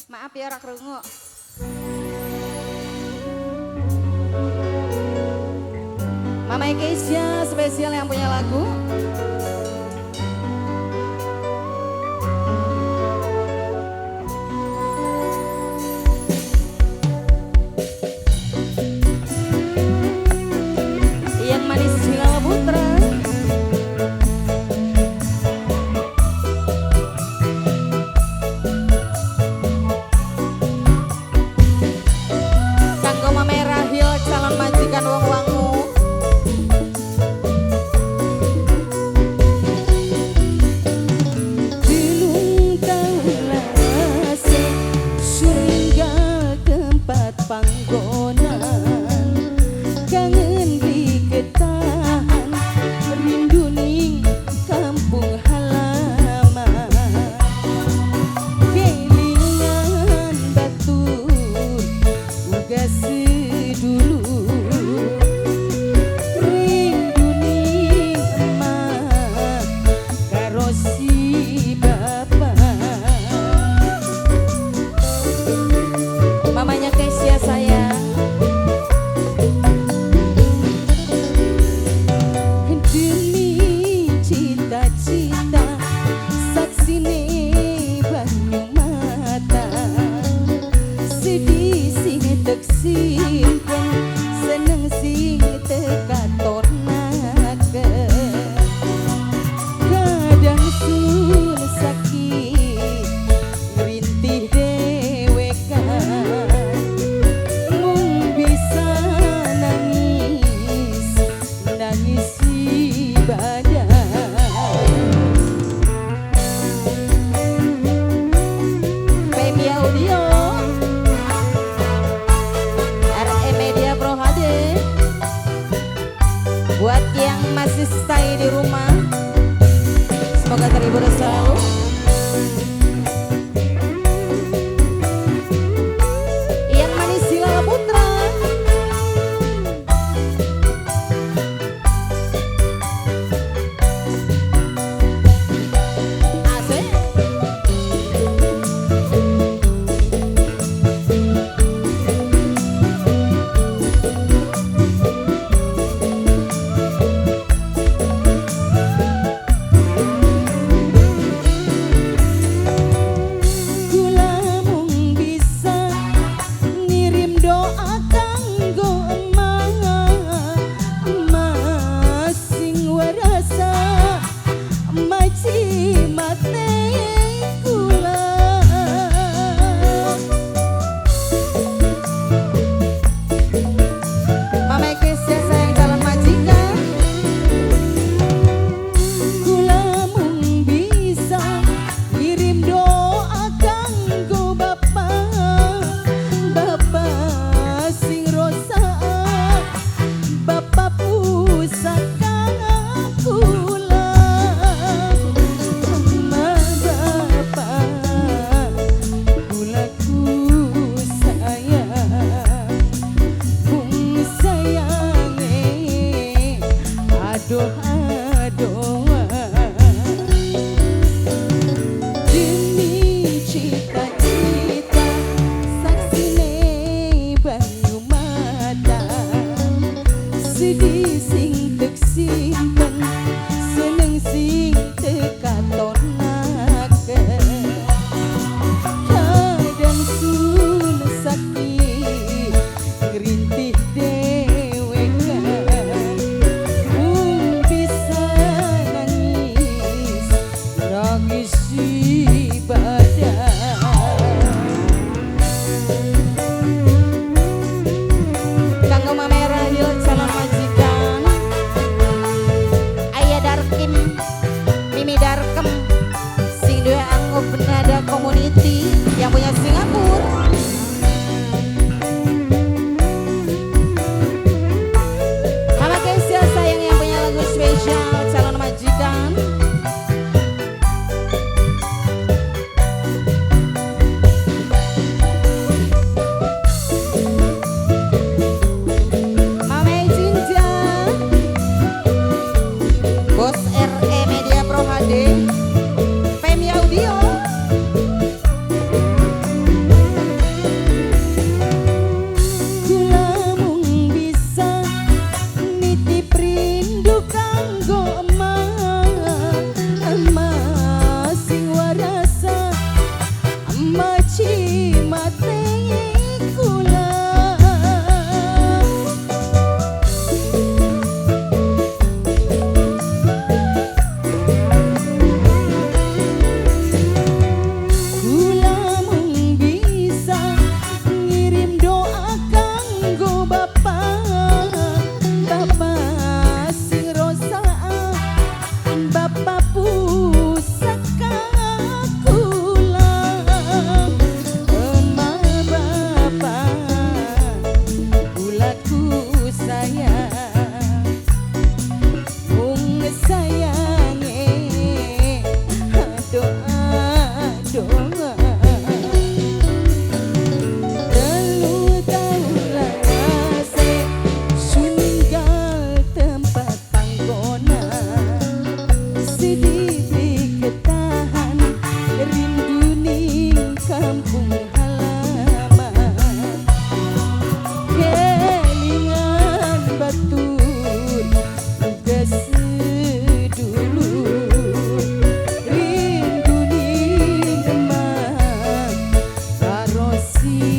Maaf ya ora krungu. Mama Keisha spesial yang punya lagu. Yang manis Hilal Putra. Kanggo Mama Rahil calon majikan wong wangu. Buat yang masih stay di rumah, semoga terhibur selalu. Yang manis Hilal Putra. Asik. Maci mate kula. Kula mung bisa ngirim doa kanggo bapak, bapak sing rosaa, bapak pusaka kula. Emak bapak kula ku sayang, mung sayange doa doa. 3 taun lawase suninggal tempat panggonan, sedih ketahan rindu ning kampung halaman. Kelingan batur tugas sedulur, rindu ning emak karo si